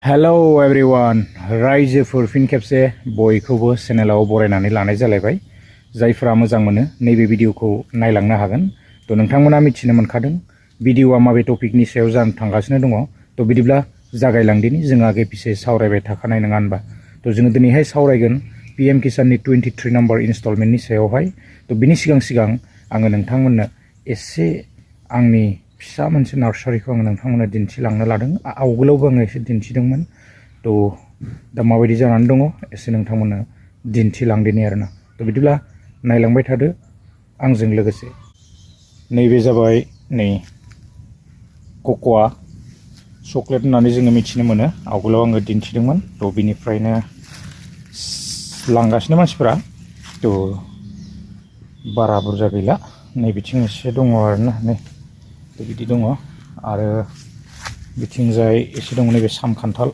hello everyone रायजोफोर फिन खेबसे बयखौबो चेनेलाव बरायनानै लानाय जालायबाय जायफोरा मोजां मोनो नैबे भिडिअखौ नायलांनो हागोन तो नोंथांमोना मिथिनो मोनखादों भिडिअआ माबे टपिकनि सायाव जानो थांगासिनो दङ तो बिदिब्ला जागायलांदिनि जों आगे पिछे सावरायबाय थाखानाय नङा होनबा तो जों दिनैहाय सावरायगोन पीएम किसाननि 23 नम्बर इनस्टलमेन्टनि सायावहाय तो बिनि सिगां आङो नोंथांमोननो एसे आंनि फिसा मोनसे नार्सारिखौ आं नोंथांमोननो दिन्थिलांनो लादों आवगोलावबो आङो एसे दिन्थिदोंमोन तो दा माबायदि जानानै दङ एसे नोंथांमोननो दिन्थिलांदिनि आरोना तो बिदिब्ला नायलांबाय थादो आंजों लोगोसे नैबे जाबाय नै कक'आ चकलेट होननानै जोङो मिथिनो मोनो आवगोलाव आङो दिन्थिदोंमोन तो बिनिफ्रायनो लांगासिनो मानसिफोरा तो बारा बुरजा गैला नै बिथिं एसे दङ आरोना नै बिदि दङ आरो बिथिंजाय एसे दङ नैबे साम खान्थाल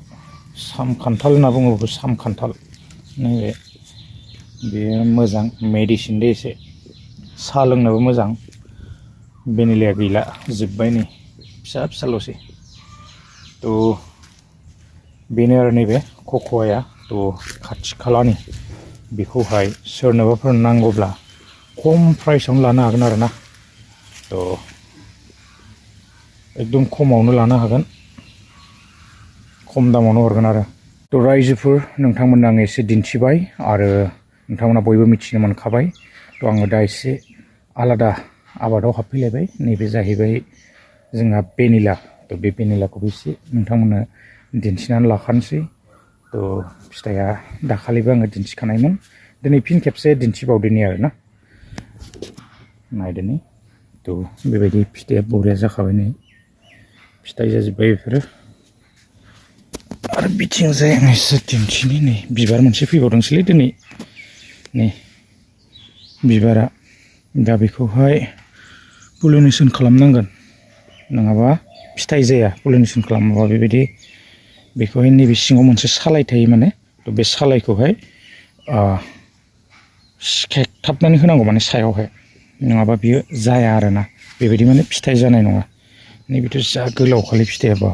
होनना बुङो बेखौ साम खान्थाल नैबे बेयो मोजां मेडिसिन दे एसे साहा लोंनोबो मोजां भेनिलाया गैला जोब्बाय नै फिसा फिसाल'सै तो बेनो आरो नैबे कक'आया तो खाथि खालानि बेखौहाय सोरनोबाफोर नांगौब्ला खम प्राइसआवनो लानो हागोन आरोना तो एकदम खमावनो लानो हागोन खम दामावनो हरगोन आरो तो रायजोफोर नोंथांमोननो आं एसे दिन्थिबाय आरो नोंथांमोना बयबो मिथिनो मोनखाबाय तो आङो दा एसे आलादा आबादाव हाबफैलायबाय नैबे जाहैबाय जोंहा भेनिला तो बे भेनिलाखौबो एसे नोंथांमोननो दिन्थिनानै लाखानोसै तो फिथाइया दाखालिबो आङो दिन्थिखानायमोन दिनै फिन खेबसे दिन्थिबावदिनि आरोना नायदोनि तो बेबायदि फिथाइया बरिया जाखाबाय नै फिथाइ जाजोब्बाय बेफोरो आरो बिथिंजाय आं एसे दिन्थिनि नै बिबार मोनसे फैबावदोंसैलै दिनै नै बिबारा दा बेखौहाय पलिनेसन खालामनांगोन नङाबा फिथाइ जाया पलिनेसन खालामाबा बेबायदि बेखौहाय नैबे सिङाव मोनसे सालाय थायो माने तो बे सालायखौहाय खेबथाबनानै होनांगौ माने सायावहाय नङाबा बियो जाया आरोना बेबायदि माने फिथाइ जानाय नङा नैबेथ' जा गोलाव खालि फिथाइया बा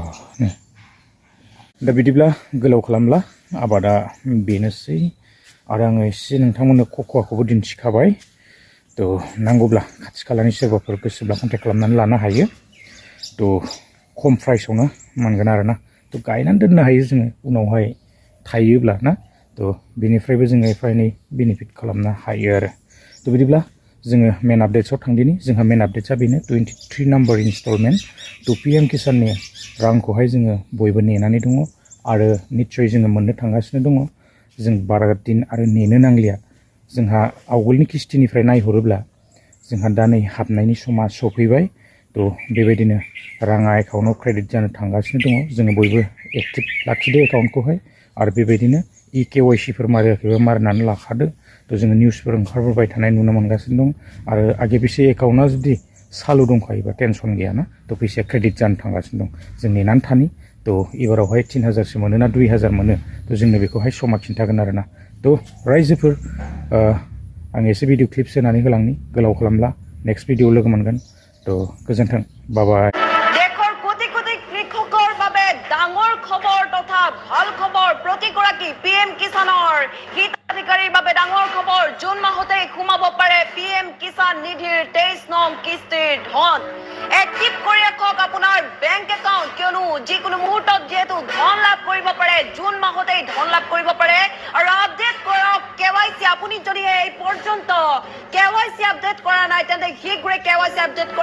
दा बिदिब्ला गोलाव खालामला आबादा बेनोसै आरो आङो एसे नोंथांमोननो कक'आखौबो दिन्थिखाबाय तो नांगौब्ला खाथि खालानि सोरबाफोर गोसोब्ला कन्टेक्ट खालामनानै लानो हायो तो खम प्राइसआवनो मोनगोन आरोना तो गायनानै दोननो हायो जोङो उनावहाय थायोब्ला ना तो बेनिफ्रायबो जोङो एफा एनै बेनिफिट खालामनो हायो आरो तो बिदिब्ला जोङो मेन आपडेट्सआव थांदिनि जोंहा मेन आपडेट्सआ बेनो 23 नम्बर इनस्टलमेन्ट तो पीएम किसाननि रांखौहाय जोङो बयबो नेनानै दङ आरो निश्चय जोङो मोननो थांगासिनो दङ जों बारा दिन आरो नेनो नांलिया जोंहा आवगोलनि किस्तिनिफ्राय नायहरोब्ला जोंहा दा नै हाबनायनि समा सफैबाय तो बेबायदिनो राङा एकाउन्टआव क्रेडिट जानो थांगासिनो दङ जोङो बयबो एक्टिभ लाखिदो एकाउन्टखौहाय आरो बेबायदिनो इकेवाइसिफोर मारियाखैबा मारिनानै लाखादो तो जोङो निउसफोर ओंखारबोबाय थानाय नुनो मोनगासिनो दं आरो आगे पिछे एकाउन्टआ जुदि सालु दंखायोबा टेनसन गैयाना तो फैसाया क्रेडिट जानो थांगासिनो दं जों नेनानै थानि तो एबारावहाय 3000सो मोनो ना 2000 मोनो तो जोंनो बेखौहाय समा खिन्थागोन आरोना तो रायजोफोर आं एसे भिडिअ क्लिप्स होनानै होलांनि गोलाव खालामला नेक्स्ट भिडिअ लोगो मोनगोन तो गोजोन्थों बाय দেশৰ কোটি কোটি কৃষকৰ বাবে ডাঙৰ খবৰ তথা ভাল খবৰ প্ৰতিগৰাকী পিএম কিষাণৰ হিতাধিকাৰীৰ বাবে ডাঙৰ খবৰ জুন মাহতে সোমাব পাৰে পিএম কিষাণ নিধিৰ 23 নং কিস্তিৰ ধন এক্টিভ কৰি ৰাখক আপোনাৰ বেংক একাউণ্ট কিয়নো যিকোনো মুহূৰ্তত যেহেতু ধন লাভ কৰিব পাৰে জুন মাহতে ধন লাভ কৰিব পাৰে আৰু আপডেট কৰক কেৱাইচি আপুনি যদি এই পৰ্যন্ত কেৱাইচি আপডেট কৰা নাই তেন্তে শীঘ্ৰে কেৱাইচি আপডেট